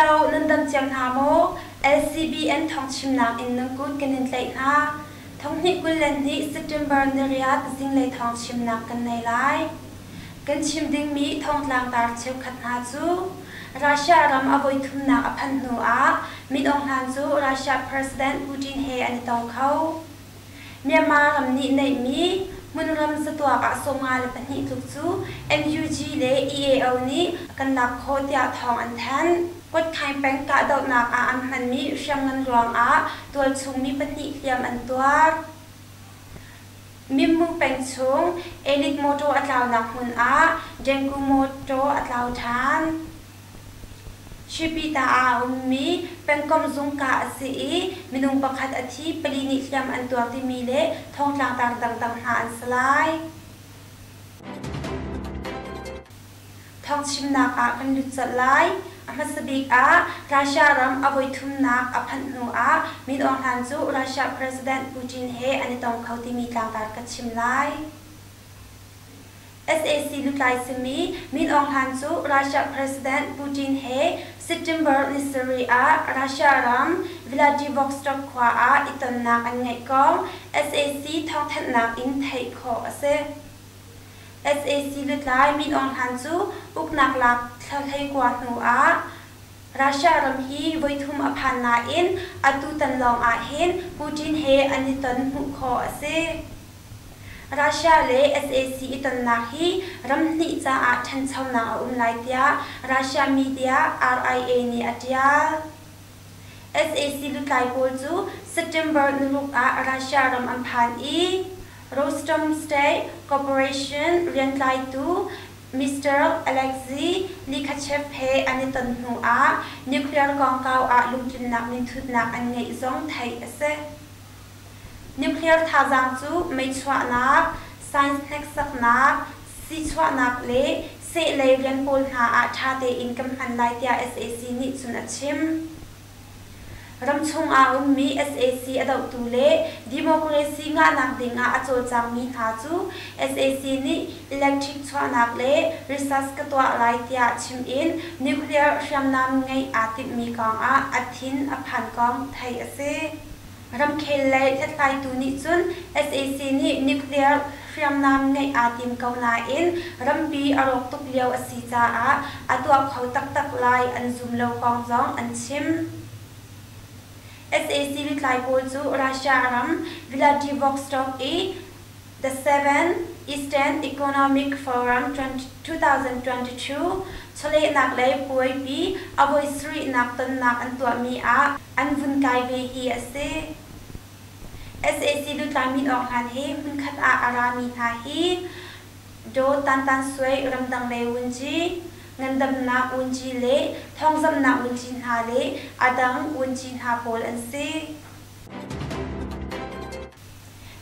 Hello, nan dam cio hna maw? LCBN thawngchimnak in nan kut kan in tlaih hna. Thonghnih 22 September niriat zinglei thawngchimnak kan nei lai. Kan chim dingmi thawngtlang tar cheukhat hna cu Russia ram a voithumnak a phanh hnu ah Min Aung Hlaing cu Russia President Putin he an i tong kho. Myanmar ram nih neihmi hmunram zatuak ah 52 tluk cu NUG le EAO nih kan lak khawh tiah thawng an thanh. Kuatkhaing peng kahdohnak ah an hmanmi hriamngan ruangah tualchung mi pahnih hliam an tuar. Mimmu peng chung Elite motor a tlaunak hmun ah Dengue motor a tlau ṭhan. Shipita ah a ummi pengkomh zungka a si i minung pakhat a thi, pali nih hliam an tuar timi le thongtlangtar dangdang hna an si lai. Thawngchimnak ah kan lut colh lai. A hmasa bik ah Russia ram a voithumnak a phanh hnu ah Min Aung Hlaing cu Russia President Putin he an i tong kho timi tlangtar ka chim lai. Sac lutlai simi Min Aung Hlaing cu Russia President Putin he September ni sarih ah Russia ram Vladivostok khua ah i tonnak an ngeih kong sac thawngthanhnak in theih khawh a si. Sac lutlai Min Aung Hlaing cu uknak lak thla 19 hnu ah Russia ram hi voithum a phan nain atutan lawng ah hin Putin he an i ton hmuh khawh a si. Russia le sac i tonnak hi ramhnih caah ṭhanchonak a um lai tiah Russia media RIA nih a ṭial. Sac lutlai pawl cu September niruk ah Russia ram an phan i Rostom State Corporation riantlaitu Mister Alexei Likhachev he an i ton hnu ah nuclear kongkau ah lungtlinnak minthutnak an ngeih zong theih a si. Nuclear thazaang cu mei chuahnak, science hneksaknak, sii chuahnak le seh lei rian pawl hna ah ṭha tein kan hman lai tiah sac nih cun a chim. Ramchung ah ummi sac a dohtu le democracy ngahnak ding ah a cawlcangmi hna cu sac nih electric chuahnak le research ka tuah lai tiah chim in nuclear hriamnam ngeih aa timhmi kong ah a thin a phan kong theih a si. Ramkhel lei hlathlaitu nih cun sac nih nuclear hriamnam ngeih aa tim ko nain rampi a rawk tuk lio a si caah a tuah kho taktak lai an zum lo kong zong an chim. Sac lutlai pawl cu Russia ram Vladivostok i The Seventh Eastern Economic Forum 2022 chawlehnak lei puaipi a voi sarihnak tonnak an tuahmi ah an vun kai ve hi a si. Sac lutlai Min Aung Hlaing he hmunkhat ah a rami hna hi Daw Tan Tan Sui ramdang lei vunci, ngandamnak vunci le thawngzamhnak vunci hna le a dang vunci hna pawl an si.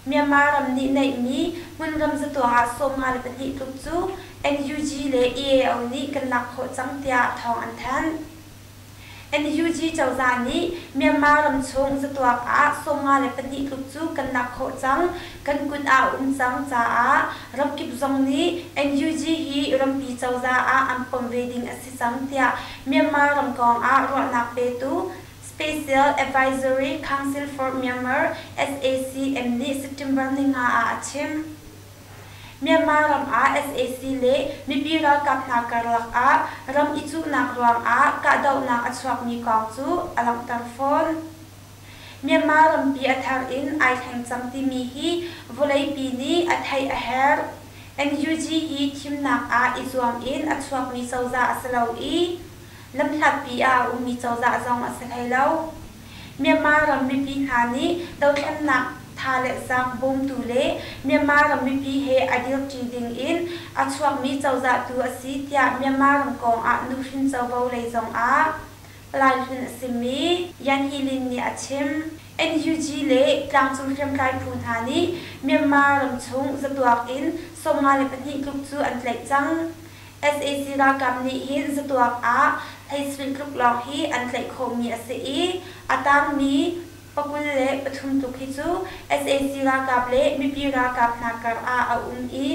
Myanmar ram nih neihmi hmunram zatuak ah 52 tluk cu NUG le EAO nih kan lak khawh cang tiah thawng an thanh. NUG cozah nih Myanmar ramchung zatuak ah 52 tluk cu kan lak khawh cang, kan kut ah a um cang caah ramkip zong nih NUG hi rampi cozah ah an pom ve ding a si cang tiah Myanmar ram kong ah ruahnak petu Special Advisory Council for Myanmar, SACM, nih September ninga ah a chim. Myanmar ram ah sac le mipi ralkap hna karlak ah ram i cuhnak ruangah kahdohnak a chuakmi kong cu a langhter fawn. Myanmar rampi a thar in ai thleng cang timi hi vawleipi nih a theih a herh. NUG hi thimnak ah i zuam in a chuakmi cozah a si lo i Lamhlatpi ah a ummi cozah zong a si hlei lo. Myanmar ram mipi hna nih dothlennak tha le zaang bawmtu le Myanmar ram mipi he a dirṭi ding in a chuakmi cozah tu a si tiah Myanmar ram kong ah nuhrin covo lei zong ah palai hlun a simi Yan Hi Lin nih a chim. NUG le tlangcung hriamtlai phu hna nih Myanmar ramchung zatuak in 52 tluk cu an tlaih cang. Sac ralkap nih hin zatuak ah hleisarih tluk lawng hi an tlaih khawhmi a si i a tangmi 23 tluk hi cu sac ralkap le mipi ralkap hna kar ah a um i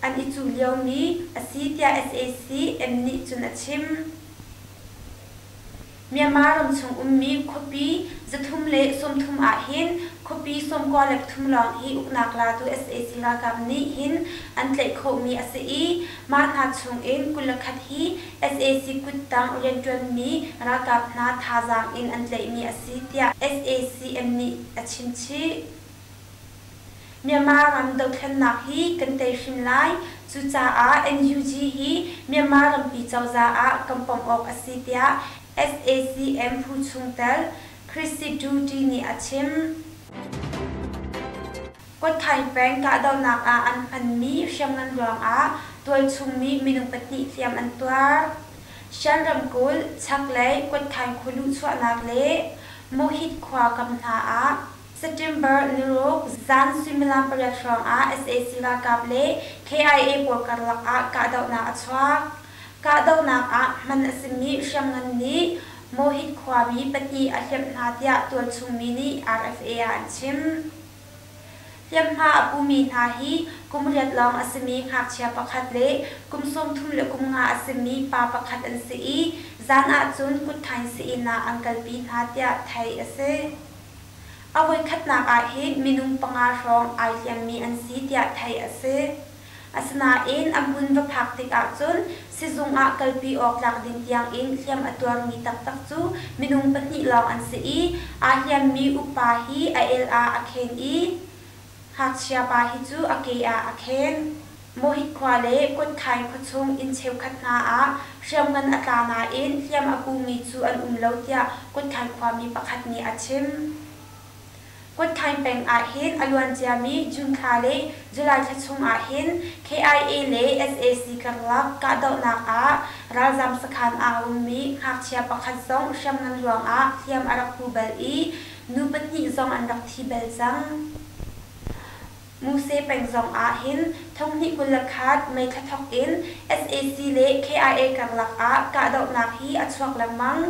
an i cuh liomi a si tiah sac M nih cun a chim. Myanmar ramchung ummi khuapi 330 ahhin khuapi 93 lawng hi uknak latu sac ralkap nih hin an tlaih khawhmi a si i mah hna chungin 21 hi sac kuttang rianṭuanmi ralkap hna thazaang in an tlaihmi a si tiah SACM nih a chimchih. Myanmar ram dothlennak hi kan tei hrim lai. Cucaah NUG hi Myanmar rampi cozah ah kan pom awk a si tiah SACM phu chungtel Chrissy Duty nih a chim. Kawthaing peng kahdohnak ah an hmanmi hriamngan ruangah tualchung mi minung pahnih hliam an tuar. Shan ramkulh chaklei Kawthaing khua luhchuahnak le Mohit khua kam hna ah September niruk zan suimilam pariat hrawng ah sac ralkap le KIA pawl karlak ah kahdohnak a chuak. Kahdohnak ah hman a simi hriamngan nih Mohit khuami pahnih a hliamh hna tiah tualchung mi nih RFA ah an chim. Hliamhma a pumi hna hi kum riat lawng a simi ngakchia pakhat le kum 30 le kum nga a simi pa pakhat an si i zan ahcun kutthaing sii-inn ah an kalpi hna tiah theih a si. A voikhatnak ah hin minung panga hrawng ai hliammi an si tiah theih a si. Asinain a hmun va phak tikah cun sizung ah kalpi awk tlak ding tiangin hliam a tuarmi taktak cu minung pahnih lawng an si i aa hliammi upa hi a el ah a khen i ngakchia pa hi cu a ke ah a khen. Mohit khua le Kutkhai khuachung inn cheukhat hna ah hriamngan a tla nain hliam a pumi cu an um lo tiah Kutkhai khuami pakhat nih a chim. Kutkhai peng ahhin a luanciami June thla le July thla chung ahhin KIA le sac karlak kahdohnak ah ralzam sakhan aa ummi ngakchia pakhat zong hriamngan ruangah hliam a rak pu bal i nu pahnih zong an rak thi bal cang. Muse peng zong ah hin 2021 May thla thawk in sac le KIA karlak ah kahdohnak hi a chuak lengmang.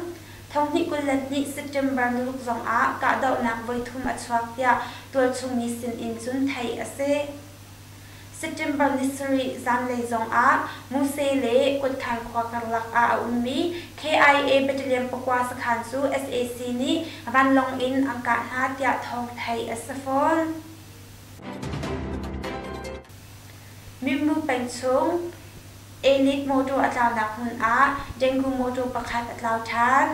2022 September niruk zong ah kahdohnak voithum a chuak tiah tualchung mi sin in cun theih a si. September ni sarih zanlei zong ah Muse le Kutkhang khua karlak ah a ummi KIA Battalion pakua sakhan cu sac nih vanlawng in an kah hna tiah thawng theih a si fawn. Mimmu peng chung Elite motor a tlaunak hmun ah dengue motor pakhat a tlau ṭhan.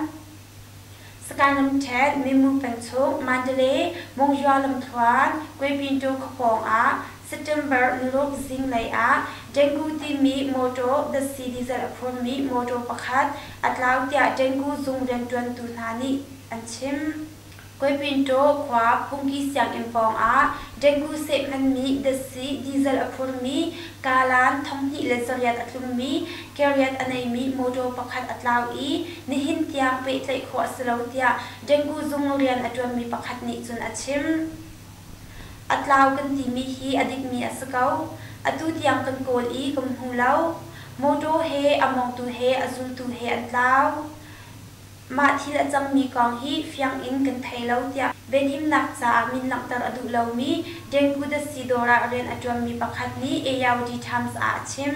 Sagaing ramṭhen Mimmu peng chung Mandalay Mongyua lamthluan Kwepinto khuapawng ah September niruk zinglei ah dengue timi motor datsi diesel a phurmi motor pakhat a tlau tiah dengue zung rianṭuantu hna nih an chim. Kawipintaw khua phungki sianginn pawngah dengue seh hmanmi datsi diesel a phurmi kalan 2800 a tlummi keriat a neimi motor pakhat a tlau i nihin tiang pehtlaih khawh a si lo tiah dengue zung rian a ṭuanmi pakhat nih cun a chim. A tlau kan timi hi a dikmi a si ko. Atu tiang kan kawl i kan hmu lo. Motor he a mawngtu he a zultu he an tlau. Mah thil a cangmi kong hi fiang in kan thei lo tiah venhimnak caah min langhter a duh lomi Dengue datsi dawr ah rian a ṭuanmi pakhat nih Ayawady Times ah a chim.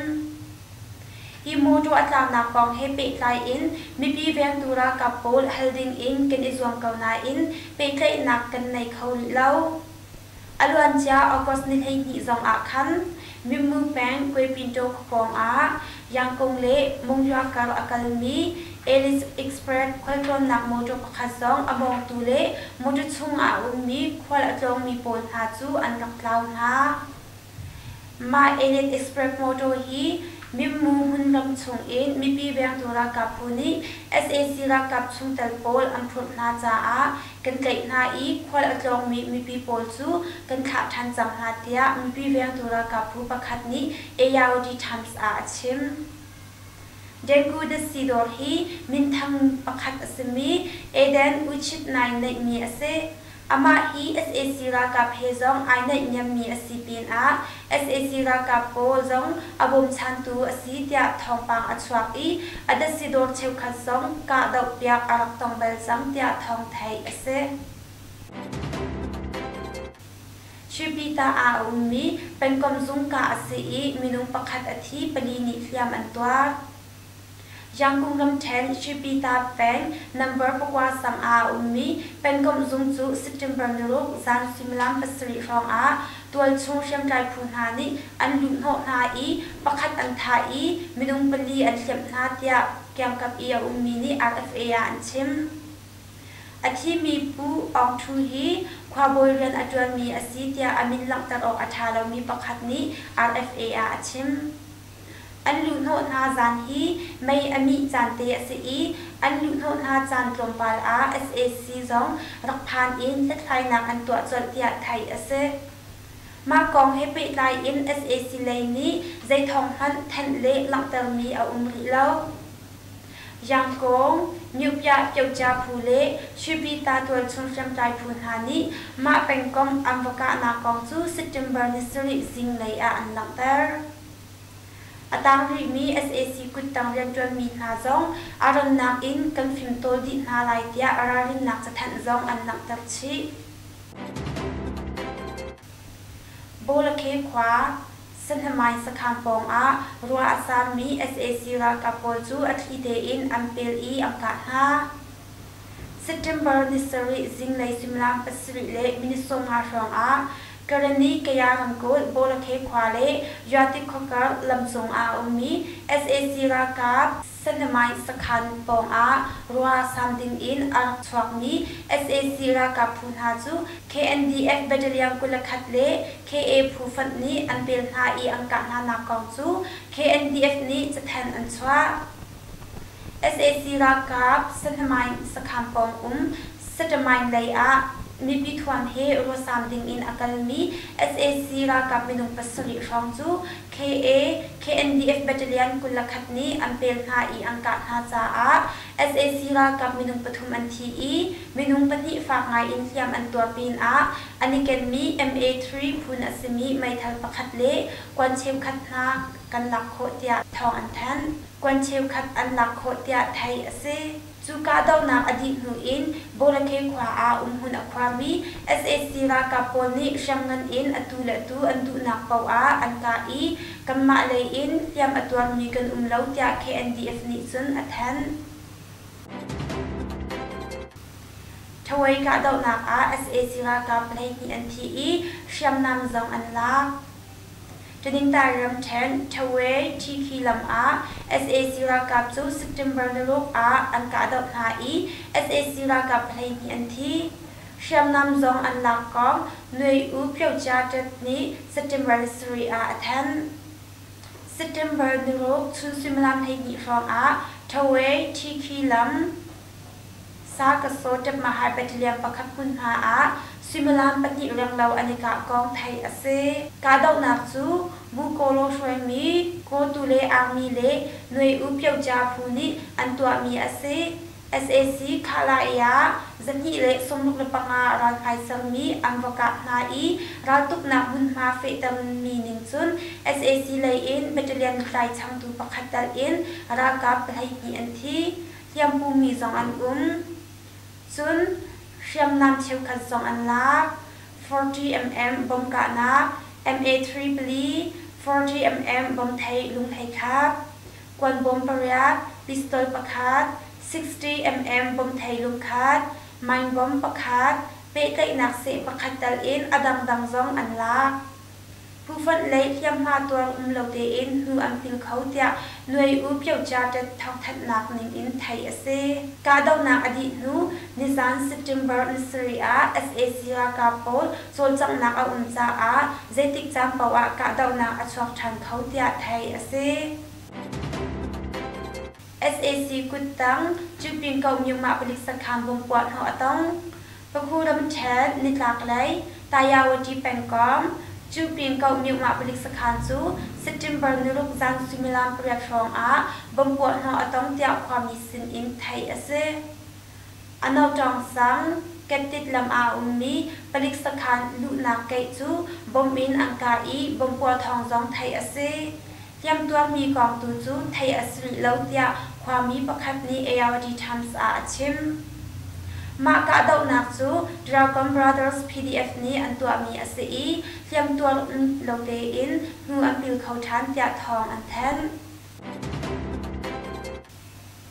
Hi mawṭaw a tlaunak kong he pehtlai in mipi vengtu ralkap pawl hal ding in kan i zuam ko nain pehtlaihnak kan nei kho rih lo. A luancia August ni 12 zong ah khan Mimmu peng Kwepinto khuapawng ah Yangkung le Mongyua kar a kalmi Alice Express khualtlawnnak motor pakhat zong a mawngtu le motor chung ah a ummi khual a tlawngmi pawl hna cu an rak tlau hna. Mah Elite Express motor hi Mimmu hmunram chungin mipi vengtu ralkap phu nih sac ralkap chungtel pawl an phurh hna caah kan tlaih hna i khual a tlawngmi mipi pawl cu kan thlah ṭhan cang hna tiah mipi vengtu ralkap phu pakhat nih Ayawady Times ah a chim. Dengue datsi dawr hi minthang pakhat a simi Eden Uchit Nai neihmi a si. Amah hi sac ralkap he zong ai naihniammi a si pinah sac ralkap pawl zong a bawmchantu a si tiah thawngpang a chuak i a datsi dawr cheukhat zong kahdohpiak a rak tong bal cang tiah thawng theih a si. Shwepita ah a ummi pengkomh zung kah a si i minung pakhat a thi, pali nih hliam an tuar. Yangon ramṭhen Shipita peng number pakua sang ah a ummi pengkomh zung cu September niruk zan suimilam pasarih hrawng ah tualchung hriamtlai phu hna nih an luhhnawh hna i pakhat an thah i minung pali an hliamh hna tiah kiangkap i a ummi nih RFA ah an chim. A thimi Pu Aung Thu hi khuabawi rian a ṭuanmi a si tiah a min langhter awk a ṭha lomi pakhat nih RFA ah a chim. An luhhnawh hna zan hi mei a mih caan te a si i an luhhnawh hna caan tlawmpal ah sac zong rak phan in hlathlainak an tuah colh tiah theih a si. Mah kong he pehtlai in sac lei nih zei thawng hmanh thanh le langhtermi a um rih lo. Yangkong, Myuhpyah Pyokja phu le Shwepyita tualchung hriamtlai phu hna nih mah pengkomh an va kahnak kong cu September ni sarih zinglei ah an langhter. A tang rihmi sac kuttang rianṭuanmi hna zong a rannak in kan fimtawl dih hna lai tiah ralrinnak cathanh zong an langhter chih. Bawlakhe khua, Sanhamai sakhan pawng ah rua a sammi sac ralkap pawl cu a thli tein an pel i an kah hna. September ni sarih zinglei suimilam pasarih le minute 15 hrawng ah Karenni Kaya ramkulh Bawlakhe khua le Yatik khuakar lamcung ah a ummi sac ralkap Sanamai sakhan pawng ah rua sam ding in a rak chuakmi sac ralkap phu hna cu KNDF Battalion 21 le KA phu fonh nih an pel hna i an kah hna nak kong cu KNDF nih cathanh an chuah. Sac ralkap Sanamai sakhan pawng um Satamain lei ah mipi thuam he ruasam ding in a kalmi sac ralkap minung pasarih hrawng cu KA, KNDF Battalion 21 nih an pel hna i an kah hna caah sac ralkap minung pathum an thi i minung pahnih fak ngai in hliam an tuar pinah an i kenmi MA3 phun a simi meithal pakhat le kuan cheukhat hna kan lak khawh tiah thawng an thanh. Kuan cheukhat an lak khawh tiah theih a si. Cu kahdohnak a dih hnu in Bawlakhe khua ah umhmun a khuarmi sac ralkap pawl nih hriamngan in atu le atu an duhnak paoh ah an kah i kanmah lei in hliam a tuarmi kan um lo tiah KNDF nih cun a thanh. Thawei kahdohnak ah sac ralkap 12 an thi i hriamnam zong an lak. Taningtai ramṭhen Ṭhawe Ṭhikhi lam ah sac ralkap cu September niruk ah an kahdoh hna i sac ralkap 12 an thi. Hriamnam zong an lak kong Nuai U Pyokja Ṭet nih September 7 ah a thanh. September niruk chun suimilam 12 hrawng ah Ṭhawe Ṭhikhi lam Sakasaw Ṭepmahai Battalion pakhat hmunhma ah suimilam pahnih renglo an i kah kong theih a si. Kahdohnak cu Bu Kawlaw hruaimi Kawtule Army le Nuai U Pyokja phu nih an tuahmi a si. Sac Khalai ah 265 ralhmai sermi an va kah hna i raltuknak hmunhma fehtermi ning cun sac lei in battalion lutlai changtu pakhat telh in ralkap 12 an thi. Hliampumi zong an um. Cun hriamnam cheukhat zong an lak. 40mm bom kahnak, MA3 pali, 40mm bom thei lunghlei khat, kuan bom pariat, pistol pakhat, 60mm bom thei lungkhat, mine bomb pakhat, pehtlaihnak seh pakhat tal in a dangdang zong an lak. Phufonh lei hliamhma tuar um lo tein hnu an pil kho tiah Nuai U Pyokja ṭet thawngthanhnak ning in theih a si. Kahdohnak a dih hnu nizan September ni sarih ah sac ralkap pawl cawlcanghnak a um caah zeitik caan paoh ah kahdohnak a chuak ṭhan kho tiah theih a si. Sac kuttang Cuping Ko Myuhmah palik sakhan bom puah hnawh a tong. Pakhu ramṭhen nitlaklei Tayawati pengkomh Cuping Ko Myuhmah palik sakhan cu September niruk zan suimilam pariat hrawng ah bom puah hnawh a tong tiah khuami sin in theih a si. Anoṭawng sang Kettit lam ah a ummi palik sakhan luhnak keih cu bom in an kah i bom puah thawng zong theih a si. Hliamtuarmi kong tu cu theih a si rih lo tiah khuami pakhat nih ARD Times ah a chim. Mah kahdohnak cu Dragon Brothers PDF nih an tuahmi a si i hliamtuar um lo tein hnu an pil kho ṭhan tiah thawng an thanh.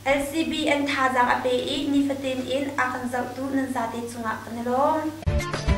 LCBN thazaang a pe i nifatin in a kan zohtu nan zate cungah kan i lawm.